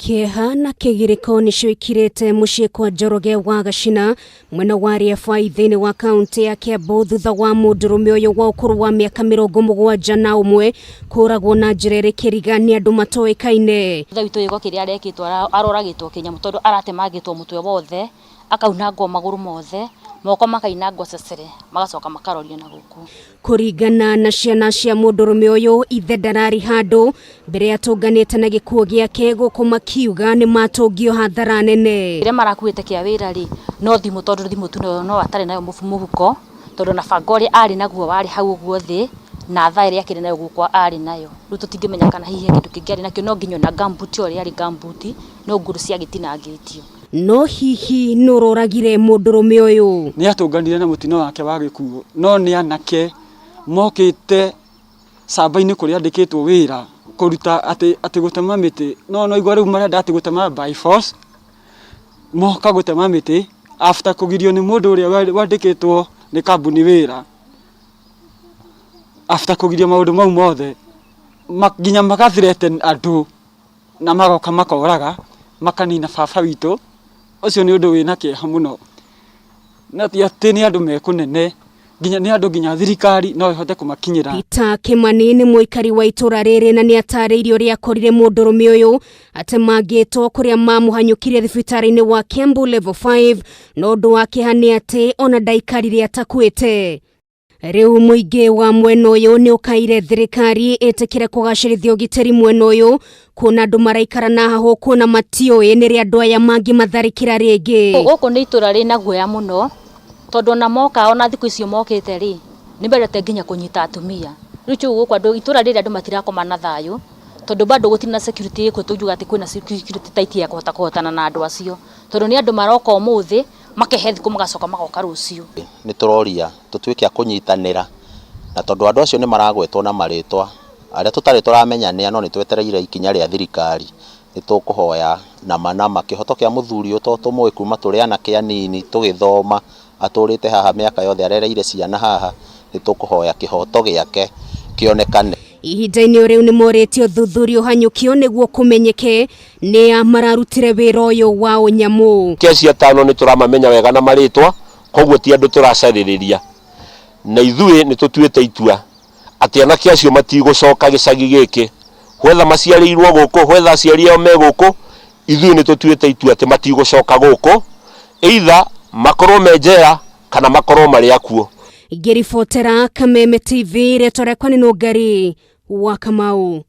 Kĩeha na kĩgirĩko nĩcio ikirĩte mũciĩ kwa Njoroge wa Gacina mwena wa Rĩabai thĩinĩ wa kaunti ya Kiambu thutha wa mũndũrũme ũyũ wa ũkũrũ wa mĩaka 71 kũragwo na njĩra ĩrĩ kĩriga nĩ andũ matoĩkaine. Ithe witũ gĩko kĩrĩa arekĩtwo aroragĩtwo kĩnyamũ tondũ aratemangĩtwo mũtwe wothe, akaunangwo magũrũ mothe, moko makainangwo cecere, magacoka makarorio na gũkũ. Kũringana na ciana cia mũndũrũme ũyũ, ithe ndararĩ handũ mbere atũnganĩte na gĩkuũ gĩake gũkũ makiuga nĩ matũngio hathara nene. Kĩrĩa marakuĩte kĩa wĩra rĩ, no thimũ tondũ thimũ tu no atarĩ nayo mũhuko, tondũ ona banga ũrĩa arĩ naguo warĩ hau ũguo thĩ, na thaa ĩrĩa akĩrĩ nayo guoko arĩ nayo. Rĩu tũtingĩmenya kana hihi he kĩndũ kĩngĩ arĩ nakĩo, no nginya ona gumboot ĩyo yarĩ gumboot, no nguru ciagĩtinangĩtio. No hihi nũ ũroragire mũndũrũme ũyũ? Nĩ atũnganire na mũtino wake wa gĩkuũ, no nĩ anake mokĩte camba-inĩ kũrĩa andĩkĩtwo wĩra kũruta atĩ, atĩ gũtema mĩtĩ, no naigua rĩu marenda atĩ gũtema by force, moka gũtema mĩtĩ after kũgirio nĩ mũndũ ũrĩa wandĩkĩtwo nĩ kambuni wĩra, after kũgirio maũndũ mau mothe, nginya maga threaten andũ. Na magoka makoraga, makanina baba witũ, ũcio nĩ ũndũ wĩna kĩeha mũno. Na ti atĩ nĩ andũ me kũnene, nginya nĩ andũ nginya thirikari no ĩhote kũmakinyĩra. Peter Kimani nĩ mũikari wa itũra rĩrĩ na nĩ atarĩirie ũrĩa akorire mũndũrũme ũyũ atemangĩtwo kũrĩa mamũhanyũkirie thibitarĩ-inĩ wa Kiambu Level 5 no ũndũ wa kĩeha nĩ atĩ ona ndaikarire atakuĩte. Rĩu mũingĩ wa mwena ũyũ nĩ ũkaire thirikari ĩtĩkĩre kũgacĩrithia ũgitĩri mwena ũyũ kuona andũ maraikara na hahũ kuona matiũĩ nĩ rĩ andũ aya mangĩmatharĩkĩra rĩngĩ. Gũkũ nĩ itũra rĩna guoya mũno tondũ ona moka ona thikũ icio mokĩte rĩ, nĩ mendete nginya kũnyita atumia. Rĩu kĩu gũkũ andũ itũra rĩrĩ andũ matirakoma na thayũ tondũ bado gũtirĩ na security ĩkuo tũngiuga atĩ kwĩna security tight ya kũhota kũhotana na andũ acio. Tondũ nĩ andũ maroka ũmũthĩ makehe thikũ magacoka magoka rũciũ. Nĩ tũroria tũtuĩke a kũnyitanĩra, na tondũ andũ acio nĩ maragwetwo na marĩtwa, arĩa tũtarĩ tũramenya nĩa no nĩ twetereire ikinya rĩa thirikari, nĩ tũkũhoya nama nama kĩhoto kĩa mũthuri ũyũ tondũ tũmũĩ kuma tũrĩ anake anini tũgĩthoma, atũrĩte haha mĩaka yothe arereire ciana haha, nĩ tũkũhoya kĩhoto gĩake kĩonekane. Ihinda-inĩ o rĩu nĩ morĩtie ũthuthuria ũhanyũkio nĩguo kũmenyeke nĩa mararutire wĩra ũyũ wa ũnyamũ. Kesi atano nĩ tũramamenya wega na marĩtwa, koguo ti andũ tũracarĩrĩria. Na ithuĩ nĩ tũtuĩte itua atĩ anake acio matigũcoka gĩcagi gĩkĩ, whether maciarĩirwo gũkũ, whether aciari ao me gũkũ, ithuĩ nĩ tũtuĩte itua atĩ matigũcoka gũkũ, either makorwo me njera kana makorwo marĩ akuũ. Ngĩribotera Kameme TV, rĩtwa rĩakwa nĩ Nũngari wa Kamau.